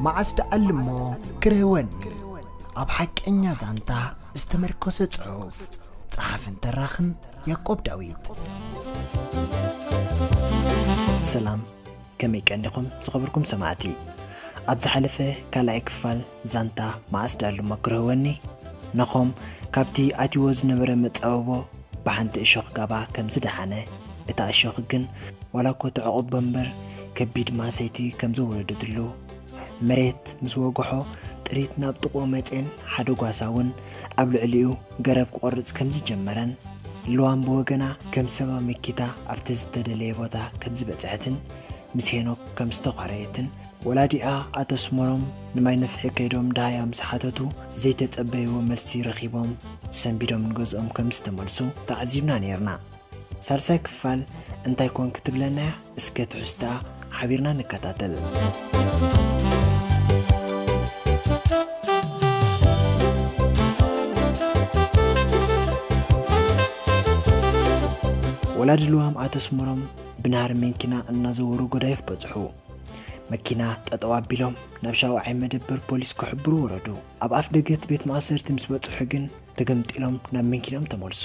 መዓስ ደኣልሞ ክርህወኒ። ኣብ ሓቀኛ ዛንታ ዝተመርኮሰ ጽሑፍ። ጸሓፍን ተራኽን ያዕቆብ ዳዊት። ሰላም፣ ከመይ ቀኒኹም ዝኸበርኩም ሰማዕቲ? ኣብ ዝሓለፈ ካልኣይ ክፋል ዛንታ መዓስ ደኣልሞ ክርህወኒ፣ ነኾም ካብቲ ኣትይዎ ዝነበረ መጻብቦ ብሓንቲ እሾኽ ጋባ ከም ዝደሓነ፣ እታ እሾኽ ግን ዋላ እኮ ተዕቑቦ እምበር ከቢድ ማሰይቲ ከም ዘወረደትሉ፣ መሬት ምስ ወግሖ ጥሪት ናብ ጥቕኡ መጼን ሓደ ጓሳ እውን ኣብ ልዕሊኡ ገረብ ክቖርጽ ከም ዝጀመረን፣ ልዋም ብወገና ከም ሰባ መኪታ ኣብቲ ዝተደለየ ቦታ ከም ዝበጽሐትን ምስ ሄኖክ ከም ዝተዃረየትን፣ ወላዲኣ ኣቶ ኣስመሮም ንማይ ነፍሒ ከይዶም ደሃያ ምስ ሓተቱ ዘይተጸበይዎ መልሲ ረኺቦም ሰንቢዶም ንገዝኦም ከም ዝተመልሱ ተዓዚብና ነይርና። ሳልሳይ ክፋል እንታይ ኮን ክትብለና እያ? እስከ ትሕዝቶኣ ሓቢርና ንከታተል። ወላዲ ልዋም ኣቶ ኣስመሮም ብናህሪ መኪና እናዘወሩ ጎዳይፍ በጽሑ። መኪና ጠጠው ኣቢሎም ናብ ሻውዓይ መደበር ፖሊስ ክሕብሩ ወረዱ። ኣብ ኣፍ ደገ እቲ ቤት ማእሰርቲ ምስ በጽሑ ግን ተገምጢሎም ናብ መኪኖም ተመልሱ።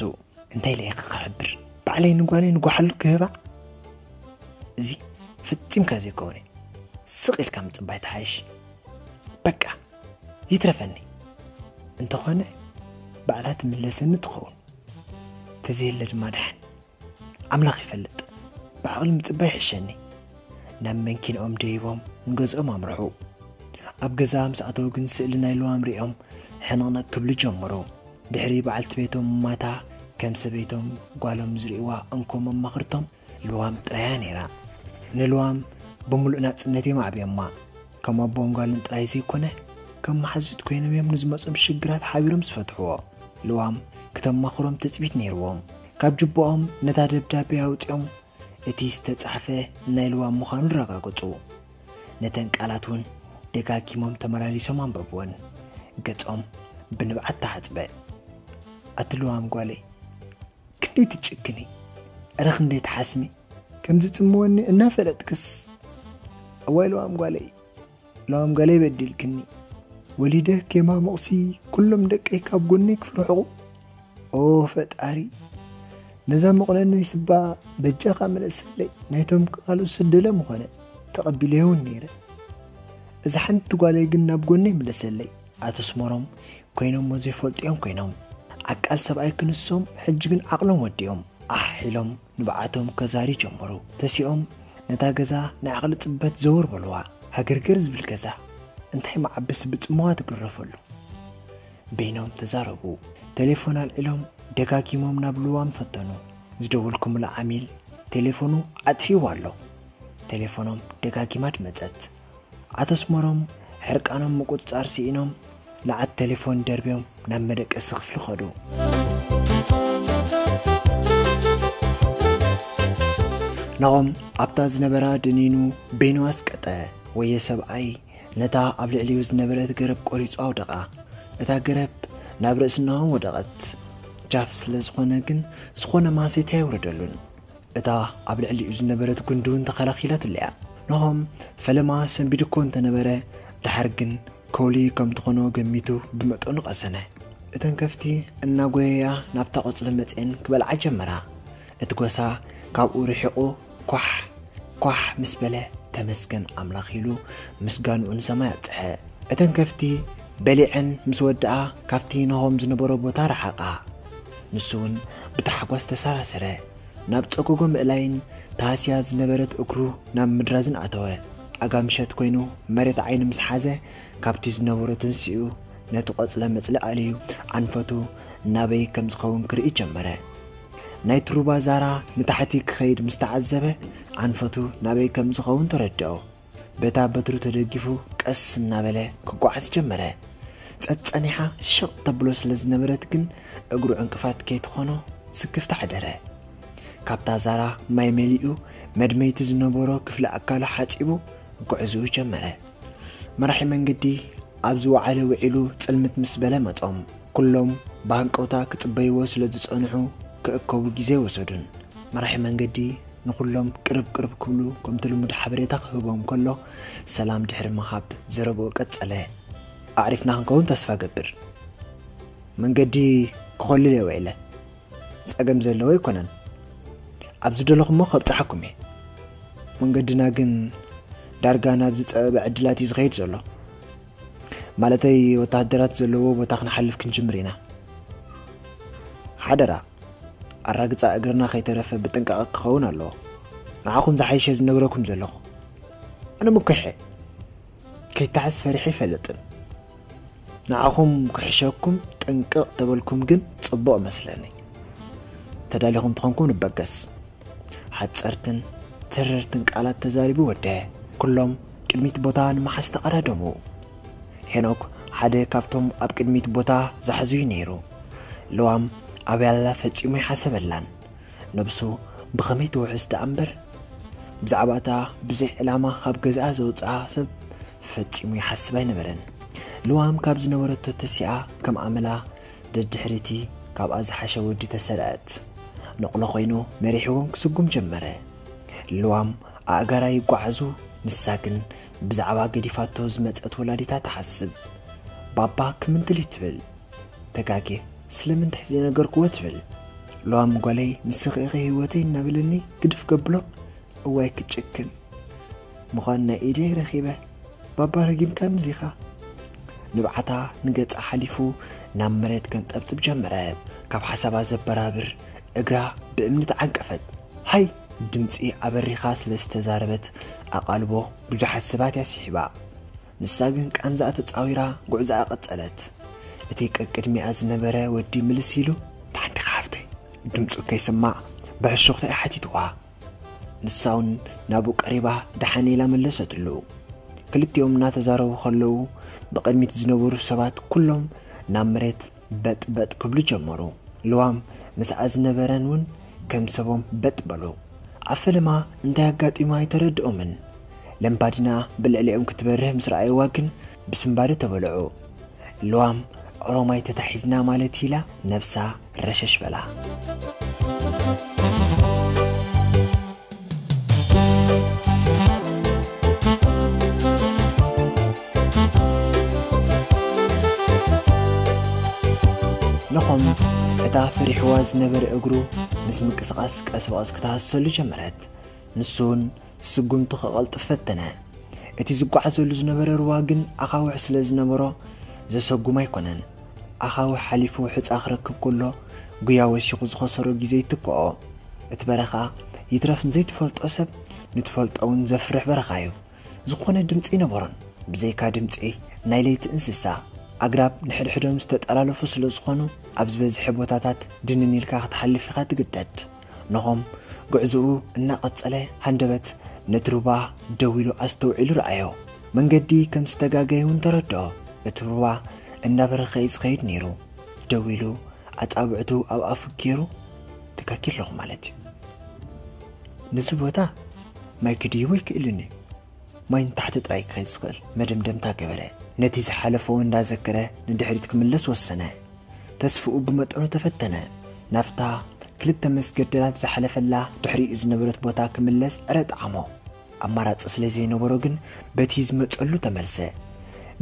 እንታይ ኢለ ኢኻ ክሕብር? ባዕለይ ንጓለይ ንጓሓሉ ክህባ? እዚ ፈጺምካ ዘይኮነ። ስቕ ኢልካ ምጽባይ ትሓይሽ። በቃ፣ ይትረፈኒ። እንተኾነ፣ ባዕላ ትምለሰኒ ትኸውን። ተዘየለ ድማ ደሓን። ኣምላኽ ይፈልጥ። ብዓቕሊ ምጽባይ ይሕሸኒ። ናብ መንኪንኦም ደይቦም ንገዝኦም ኣምርሑ። ኣብ ገዛ ምስ ኣተዉ ግን ስእሊ ናይ ልዋም ሪኦም ሕንቕንቕ ክብሉ ጀመሩ። ድሕሪ በዓልቲ ቤቶም ማታ ከም ሰበይቶም ጓሎም ዝርእይዋ እንኮ መማኽርቶም ልዋም ጥራያ ነይራ። ንልዋም ብምሉእ ናጽነት እዮም ኣዕብዮማ። ከም ኣቦን ጓልን ጥራይ ዘይኮነ፣ ከም መሓዙት ኮይኖም እዮም ንዝመጾም ሽግራት ሓቢሮም ዝፈትሕዎ። ልዋም ክተማኽሮም ትጽቢት ነይርዎም። ካብ ጁባኦም ነታ ደብዳቤ ኣውጺኦም እቲ ዝተጻሕፈ ናይ ልዋም ምዃኑ ኣረጋገጹ። ነተን ቃላት እውን ደጋጊሞም ተመላሊሶም ኣንበብወን። ገጾም ብንብዓት ተሓጽበ። ኣቲ ልዋም ጓለይ፣ ክንደይ ትጭክኒ፣ እረ ክንደይ ትሓስሚ፣ ከም ዝጽምወኒ እናፈለጥክስ። እዋይ ልዋም ጓለይ፣ ልዋም ጓለይ በዲልክኒ። ወሊደ ኬማ መቑሲ ኩሎም ደቀይ ካብ ጎነይ ክፍርሕቑ። ኦ ፈጣሪ፣ ነዛ መቑነኒ ስባ በጃኻ ምለሰለይ። ናይቶም ካልኦት ስደለ ምኾነ ተቐቢለዮ እውን ነይረ። እዛ ሓንቲ ጓለይ ግን ናብ ጎነይ ምለሰለይ። ኣቶ ኣስመሮም ኮይኖም ዘይፈልጡ እዮም ኮይኖም። ዓቃል ሰብኣይ ክንሶም፣ ሕጂ ግን ዓቕሎም ወዲኦም። ኣሕ ኢሎም ንብዓቶም ከዛሪ ጀመሩ። ተሲኦም ነታ ገዛ ናይ ዓቕሊ ጽበት ዘወር በልዋ። ሃገርገር ዝብል ገዛ። እንታይ መዓበሲ ብጽምዋ ትግረፈሉ። በይኖም ተዛረቡ። ቴሌፎን ኣልዒሎም ደጋጊሞም ናብ ልዋም ፈተኑ። ዝደወልኩምሉ ዓሚል ቴሌፎኑ ኣጥፊእዎ ኣሎ። ቴሌፎኖም ደጋጊማ ድመጸት። ኣቶ ኣስመሮም ሕርቃኖም ምቁጽጻር ስኢኖም ለዓት ቴሌፎን ደርብዮም ናብ መደቀሲ ክፍሊ ከዱ። ናቖም ኣብታ ዝነበራ ደኒኑ በይኑ ኣስቀጠ። ወየ ሰብኣይ፣ ነታ ኣብ ልዕሊኡ ዝነበረት ገረብ ቆሪጹ ኣውደቓ። እታ ገረብ ናብ ርእሲ ናሆም ወደቐት። ጃፍ ስለ ዝኾነ ግን ዝኾነ ማሰይቲ ኣይወረደሉን። እታ ኣብ ልዕሊኡ ዝነበረት ጉንዲ እውን ተኸላኺላትሉ እያ። ናሆም ፈለማ ሰንቢዱ እኮ እንተነበረ፣ ደሓር ግን ከውሊ ከም ትኾኖ ገሚቱ ብመጠኑ ቀሰነ። እተን ከፍቲ እናጎየያ ናብታ ቆጽሊ መጽኤን ክበልዓ ጀመራ። እቲ ጎሳ ካብኡ ርሒቑ ኳሕ ኳሕ ምስ በለ፣ ተመስገን ኣምላኽ ኢሉ ምስጋንኡ ንሰማይ ኣብጽሐ። እተን ከፍቲ በሊዐን ምስ ወድኣ፣ ካብቲ ናሆም ዝነበሮ ቦታ ረሓቓ። ንሱ እውን ብታሕጓስ ተሰራሰረ። ናብ ጸጎጎ ምእላይን ተሃስያ ዝነበረት እግሩ ናብ ምድራዝን ኣተወ። ኣጋ ምሸት ኮይኑ መሬት ዓይኒ ምስ ሓዘ፣ ካብቲ ዝነበሮ ተንሲኡ ነቲ ቆጽለ መጽሊ ኣልዩ ኣንፈቱ ናበይ ከም ዝኸውን ክርኢ ጀመረ። ናይቲ ሩባ ዛራ ንታሕቲ ክኸይድ ምስ ተዓዘበ፣ ኣንፈቱ ናበይ ከም ዝኸውን ተረድኦ። በታ በትሩ ተደጊፉ ቀስ እናበለ ክጓዓዝ ጀመረ። ጸጸኒሓ ሸቕ ተብሎ ስለ ዝነበረት ግን እግሩ ዕንቅፋት ከይትኾኖ ስክፍታ ሓደረ። ካብታ ዛራ ማይ መሊኡ መድመይቲ ዝነበሮ ክፍሊ ኣካሉ ሓጺቡ ጉዕዝኡ ጀመረ። መራሒ መንገዲ ኣብ ዝወዓለ ውዒሉ ጽልምት ምስ በለ መጾም። ኩሎም ብሃንቀውታ ክጽበይዎ ስለ ዝጸንሑ ክእከቡ ግዜ ወሰዱን። መራሒ መንገዲ ንኹሎም ቅርብ ቅርብ ክብሉ ከምቲ ልሙድ ሓበሬታ ክህቦም ከሎ፣ ሰላም ድሕሪ ምሃብ ዘረብኡ ቀጸለ። ኣዕሪፍና ክንከውን ተስፋ ገብር። መንገዲ ክኸልል እየ ውዒለ። ጸገም ዘለዎ ኣይኮነን። ኣብ ዝደለኹሞ ከብጽሓኩም እየ። መንገድና ግን ዳርጋ ናብ ዝጸበበ ዕድላት እዩ ዝኸይድ ዘሎ። ማለተይ፣ ወተሃደራት ዘለዎ ቦታ ክንሓልፍ ክንጅምር ኢና። ሓደራ፣ ኣራግጻ እግርና ከይተረፈ ብጥንቃቐ ክኸውን ኣለዎ። ንዓኹም ዝሓይሸ ዝነግረኩም ዘለኹ። ኣነ ምኩሐ፣ ከይተሓዝ ፈሪሐ ኣይፈልጥን። ንዓኹም ክሕሸኩም ጥንቅቕ ተበልኩም ግን ጽቡቕ መስለኒ። ተዳሊኹም ተኾንኩም ንበገስ። ሓጸርትን ተረርትን ቃላት ተዛሪቡ ወደ። ኩሎም ቅድሚት ቦታ ንምሓዝ ተቐዳደሙ። ሄኖክ ሓደ ካብቶም ኣብ ቅድሚት ቦታ ዝሓዙ እዩ ነይሩ። ልዋም ኣበይ ኣላ ፈጺሙ ይሓሰበላን። ነብሱ ብኸመይ ትውሕስ ደኣ እምበር፣ ብዛዕባ እታ ብዘይ ዕላማ ካብ ገዝኣ ዘውጽኣ ሰብ ፈጺሙ ይሓስብ ኣይነበረን። ልዋም ካብ ዝነበረቶ ተሲኣ ከም ኣመላ ደድሕሪቲ ካብኣ ዝሓሸ ወዲ ተሰረዐት። ነቕሎ ኮይኑ መሪሕዎም ክስጉም ጀመረ። ልዋም ኣእጋራ ይጓዓዙ፣ ንሳ ግን ብዛዕባ ገዲፋቶ ዝመጸት ወላዲታ ትሓስብ። ባባ ክምንትል እዩ ትብል። ተጋጌ ስለምንታይ ዘይነገርክዎ ትብል። ልዋም ጓለይ ንስኺ ኢኺ ህይወተይ እናበለኒ ግድፍ ገብሎ። እዋይ ክጭክን ምዃን ናይ ኢደይ ረኺበ። ባባ ረጊምካኒ ዲኻ? ንብዓታ ንገጻ ሓሊፉ ናብ መሬት ከንጠብጥብ ጀመረ። ካብ ሓሳባ ዘበራብር እግራ ብእምኒ ተዓንቀፈት። ሃይ! ድምጺ ኣበሪኻ ስለ ዝተዛረበት ኣቓልቦ ብዙሓት ሰባት እያ ስሒባ። ንሳ ግን ቃንዛኣ ተጻዊራ ጉዕዛኣ ቀጸለት። እቲ ቀቅድሚኣ ዝነበረ ወዲ ምልስ ኢሉ፣ "ደሓን ዲኻ ሓፍተይ?" ድምጹ ከይስማዕ ብሕሹኽታ እያ ሓቲትዋ። ንሳ እውን ናብኡ ቀሪባ ደሓን ኢላ መለሰትሉ። ክልቲኦም እናተዛረቡ ከለዉ ብቕድሚት ዝነበሩ ሰባት ኩሎም ናብ መሬት በጥ በጥ ክብሉ ጀመሩ። ልዋም ምስኣ ዝነበረን እውን ከም ሰቦም በጥ በሉ። ኣብ ፈለማ እንታይ ኣጋጢሙ ኣይተረድኦምን። ለምባዲና ብልዕሊኦም ክትበርህ ምስ ረኣይዋ ግን ብስንባደ ተበልዑ። ልዋም ኦሮማይ ተታሒዝና ማለት ኢላ ነብሳ ረሸሽ በላ። ነኾም እታ ፈሪሕዋ ዝነበረ እግሩ ምስ ምንቅስቓስ ቀስ ብቐስ ክትሃስሰሉ ጀመረት። ንሱ እውን ስጉምቱ ከቐልጥፍ ፈተነ። እቲ ዝጓዓዘሉ ዝነበረ ሩባ ግን ኣኻውሕ ስለ ዝነበሮ ዘሰጉም ኣይኮነን። ኣኻውሕ ሓሊፉ ሕጻ ክረክብ ከሎ ጉያ ወሲኹ ዝኸሰሮ ግዜ ይትክኦ። እቲ በረኻ ይትረፍ ንዘይትፈልጦ ሰብ ንትፈልጦ እውን ዘፍርሕ በረኻ እዩ። ዝኾነ ድምፂ ኣይነበሮን። ብዘይካ ድምፂ ናይ ለይቲ እንስሳ፣ ኣግራብ ንሕድሕዶም ዝተጠላለፉ ስለ ዝኾኑ ኣብ ዝበዝሐ ቦታታት ድንን ኢልካ ክትሓልፍ ኢኻ ትግደድ። ነኾም ጉዕዞኡ እናቐጸለ ሃንደበት ነቲ ሩባ ደው ኢሉ ኣስተውዒሉ ረኣዮ። መንገዲ ከም ዝተጋገየ እውን ተረድኦ። እቲ ሩባ እናበረኸ እዩ ዝኸይድ ነይሩ። ደው ኢሉ ኣጻብዕቱ ኣብ ኣፉ ገይሩ፣ "ተጋግየ ኣለኹ ማለት እዩ። ነዚ ቦታ ማይ ክድይቦ ኣይክእልን እዩ። ማይ ንታሕቲ ጥራይ ክኸይድ ዝኽእል መደምደምታ ገበረ። ነቲ ዝሓለፎ እንዳዘከረ ንድሕሪት ክምለስ ወሰነ። ተስፍኡ ብመጠኑ ተፈተነ። ናብታ ክልተ መስገደላት ዝሓለፈላ ድሕሪኡ ዝነበረት ቦታ ክምለስ ዕረ ጠዓሞ። ኣማራጺ ስለ ዘይነበሮ ግን በቲ ዝመጸሉ ተመልሰ።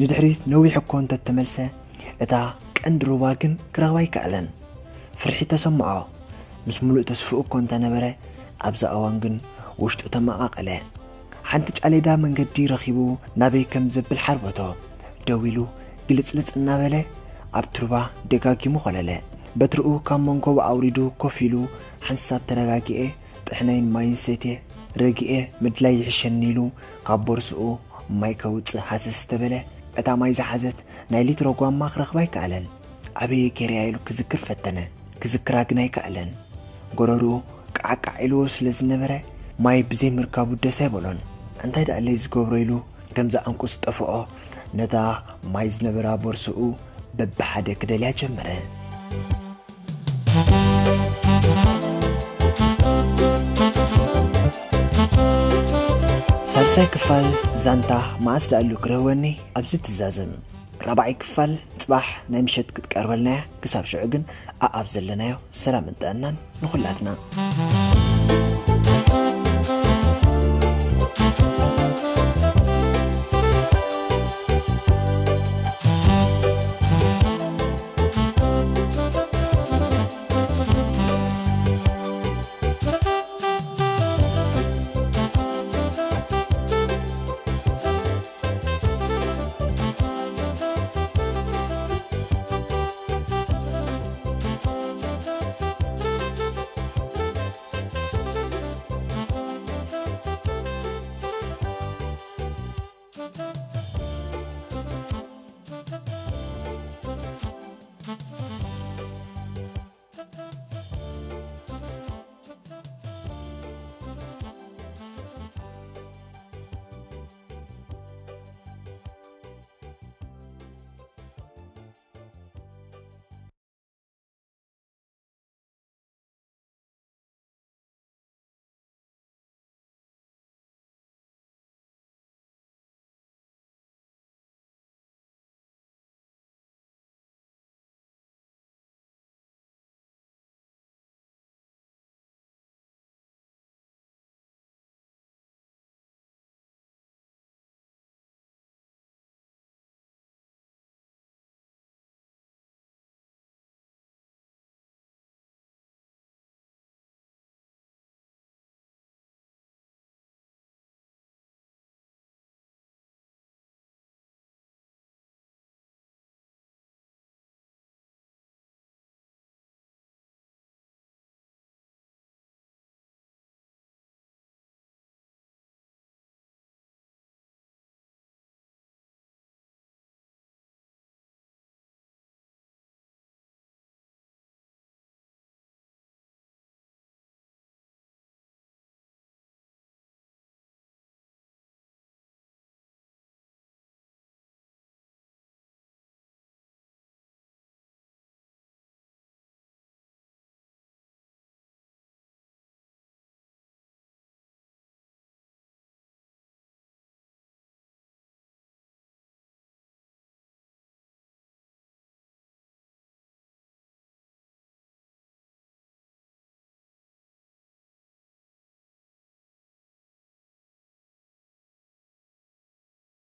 ንድሕሪት ነዊሕ እኮ እንተተመልሰ፣ እታ ቀንዲ ሩባ ግን ክረኽባ ኣይከኣለን። ፍርሒ ተሰምዖ። ምስ ሙሉእ ተስፍኡ እኮ እንተነበረ፣ ኣብዛ እዋን ግን ውሽጡ ተመቓቐለ። ሓንቲ ጫሌዳ መንገዲ ረኺቡ ናበይ ከም ዘብል ሓርበቶ። ደው ኢሉ ግልጽልጽ እናበለ ኣብቲ ሩባ ደጋጊሙ ኮለለ። በትርኡ ካብ መንጎቡ ኣውሪዱ ኮፍ ኢሉ፣ ሓንሳብ ተረጋጊኤ ጥሕነይን ማይን ሰትየ ረጊኤ ምድላይ ይሕሸኒ ኢሉ ካብ ቦርስኡ ማይ ከውጽእ ሃሰስ ተበለ። እታ ማይ ዝሓዘት ናይ ሊትሮ ጓማ ክረኽባ ኣይከኣለን። ኣበየ ገይረያ ኢሉ ክዝክር ፈተነ። ክዝክራ ግን ኣይከኣለን። ጎረርኡ ቃዕቃዕ ኢልዎ ስለ ዝነበረ ማይ ብዘይ ምርካቡ ደስ ኣይበሎን። እንታይ ደኣለይ ዝገብሮ ኢሉ ከምዚ ኣንቁ ዝጠፍኦ ነታ ማይ ዝነበራ ቦርስኡ በብሓደ ክደልያ ጀመረ። ሳልሳይ ክፋል ዛንታ መዓስ ደኣሉ ክረህወኒ ኣብዚ ትዛዘም። ራብዓይ ክፋል ጽባሕ ናይ ምሸት ክትቀርበልና እያ። ክሳብ ሽዑ ግን ኣኣብ ዘለናዮ ሰላምን ጥዕናን ንኹላትና።